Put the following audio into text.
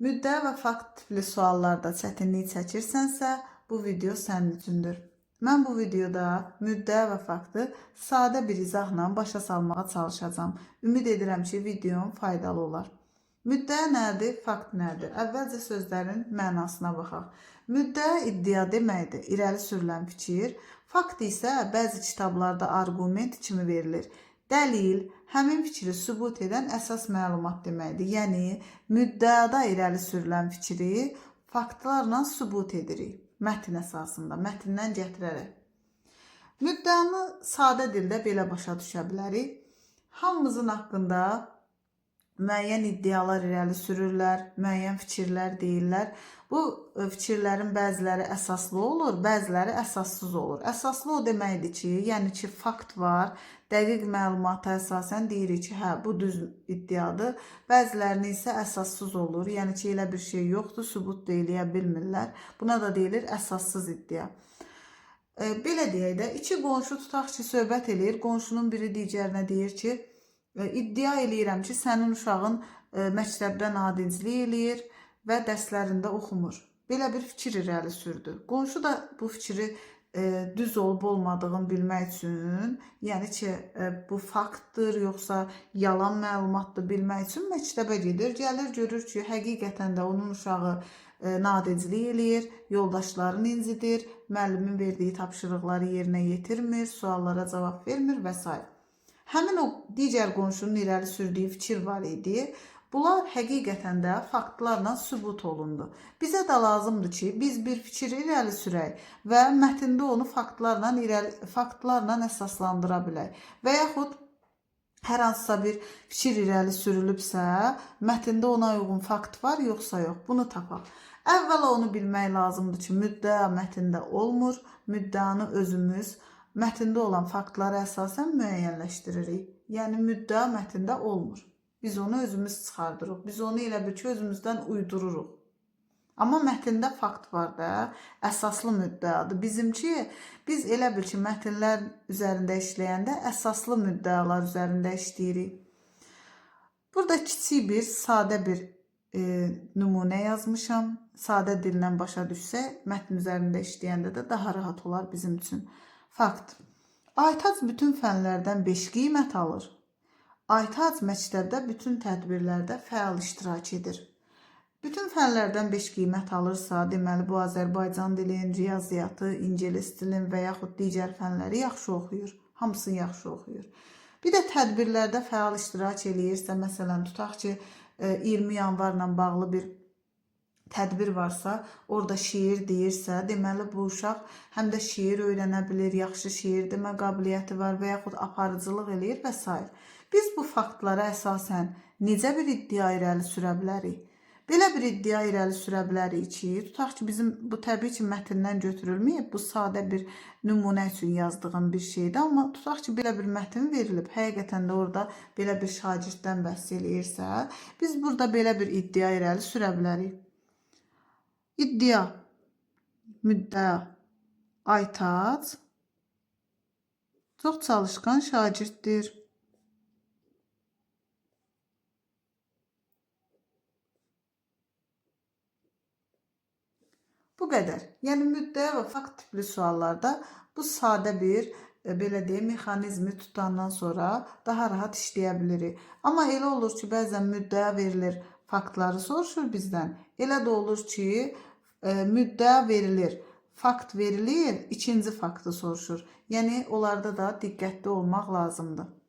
Müddəa və fakt tipli suallarda çətinlik çəkirsənsə, bu video sənin üçündür. Mən bu videoda müddəa və faktı sadə bir izahla başa salmağa çalışacağam. Ümid edirəm ki, videom faydalı olar. Müddəa nədir, fakt nədir? Əvvəlcə sözlərin mənasına baxaq. Müddəa iddia deməkdir, irəli sürülən fikir. Fakt isə bəzi kitablarda arqument kimi verilir. Dəlil, həmin fikri sübut edən əsas məlumat deməkdir. Yəni, müddəada irəli sürülən fikri faktlarla sübut edirik. Mətn əsasında, mətndən gətirərək. Müddəanı sadə dildə belə başa düşə bilərik. Hamımızın haqqında müəyyən iddialar irəli sürürlər, müəyyən fikirlər deyirlər. Bu fikirlərin bəziləri əsaslı olur, bəziləri əsassız olur. Əsaslı o deməkdir ki, yəni ki, fakt var, dəqiq məlumata əsasən deyirik ki, hə, bu düz iddiadır. Bəzilərinin isə əsassız olur, yəni ki, elə bir şey yoxdur, sübut da eləyə bilmirlər. Buna da deyilir əsassız iddia. Belə deyək də, iki qonşu tutaq ki, söhbət eləyir, qonşunun biri digərinə deyir ki, iddia eləyirəm ki, sənin uşağın məktəbdə nadinclik eləyir və dərslərində oxumur. Belə bir fikir irəli sürdü. Qonşu da bu fikri düz olub olmadığını bilmək üçün, yəni ki, bu faktdır, yoxsa yalan məlumatdır bilmək üçün məktəbə gedir. Gəlir, görür ki, həqiqətən də onun uşağı nadinclik eləyir, yoldaşlarını incidir, müəllimin verdiyi tapşırıqları yerinə yetirmir, suallara cavab vermir və s. Həmin o digər qonşunun irəli sürdüyü fikir var idi. Bunlar həqiqətən də faktlarla sübut olundu. Bizə də lazımdır ki, biz bir fikir irəli sürək və mətndə onu faktlarla əsaslandıra bilək. Və yaxud hər hansısa bir fikir irəli sürülübsə, mətndə ona uyğun fakt var, yoxsa yox, bunu tapaq. Əvvəla onu bilmək lazımdır ki, müddəa mətndə olmur. Müddəanı özümüz mətndə olan faktlara əsasən müəyyənləşdiririk. Yəni müddəa mətndə olmur. Biz onu özümüz çıxardırıq. Biz onu elə bil ki, özümüzdən uydururuq. Amma mətndə fakt var da, əsaslı müddəadır. Bizimki, biz elə bil ki, mətnlər üzərində işləyəndə əsaslı müddəalar üzərində işləyirik. Burada kiçik bir, sadə bir nümunə yazmışam. Sadə dillə başa düşsək, mətn üzərində işləyəndə də daha rahat olar bizim üçün. Fakt. Aytac bütün fənlərdən 5 qiymət alır. Aytac məktəbdə bütün tədbirlərdə fəal iştirak edir. Bütün fənlərdən 5 qiymət alırsa, deməli bu Azərbaycan dilin, riyaziyyatı, ingilis dilin və yaxud digər fənləri yaxşı oxuyur. Hamısını yaxşı oxuyur. Bir də tədbirlərdə fəal iştirak eləyirsə, məsələn, tutaq ki, 20 yanvarla bağlı bir tədbir varsa, orada şeir deyirsə, deməli bu uşaq həm də şeir öyrənə bilir, yaxşı şeir demə qabiliyyəti var və yaxud aparıcılıq eləyir və s. Biz bu faktlara əsasən necə bir iddia irəli sürə bilərik? Belə bir iddia irəli sürə bilərik ki, tutaq ki, bizim bu təbii ki, mətndən götürülməyib, bu sadə bir nümunə üçün yazdığım bir şeydir, amma tutaq ki, belə bir mətn verilib, həqiqətən də orada belə bir şagirddən bəhs eləyirsə, biz burada belə bir iddia irəli sürə bilərik. İddia, müddəa, Aytac çox çalışqan şagirddir. Bu qədər. Yəni müddəa və fakt tipli suallarda bu sadə bir belə deyim, mexanizmi tutandan sonra daha rahat işləyə bilirik. Amma elə olur ki, bəzən müddəa verilir, faktları soruşur bizdən. Elə də olur ki, müddəa verilir, fakt verilir, ikinci faktı soruşur. Yəni onlarda da diqqətli olmaq lazımdır.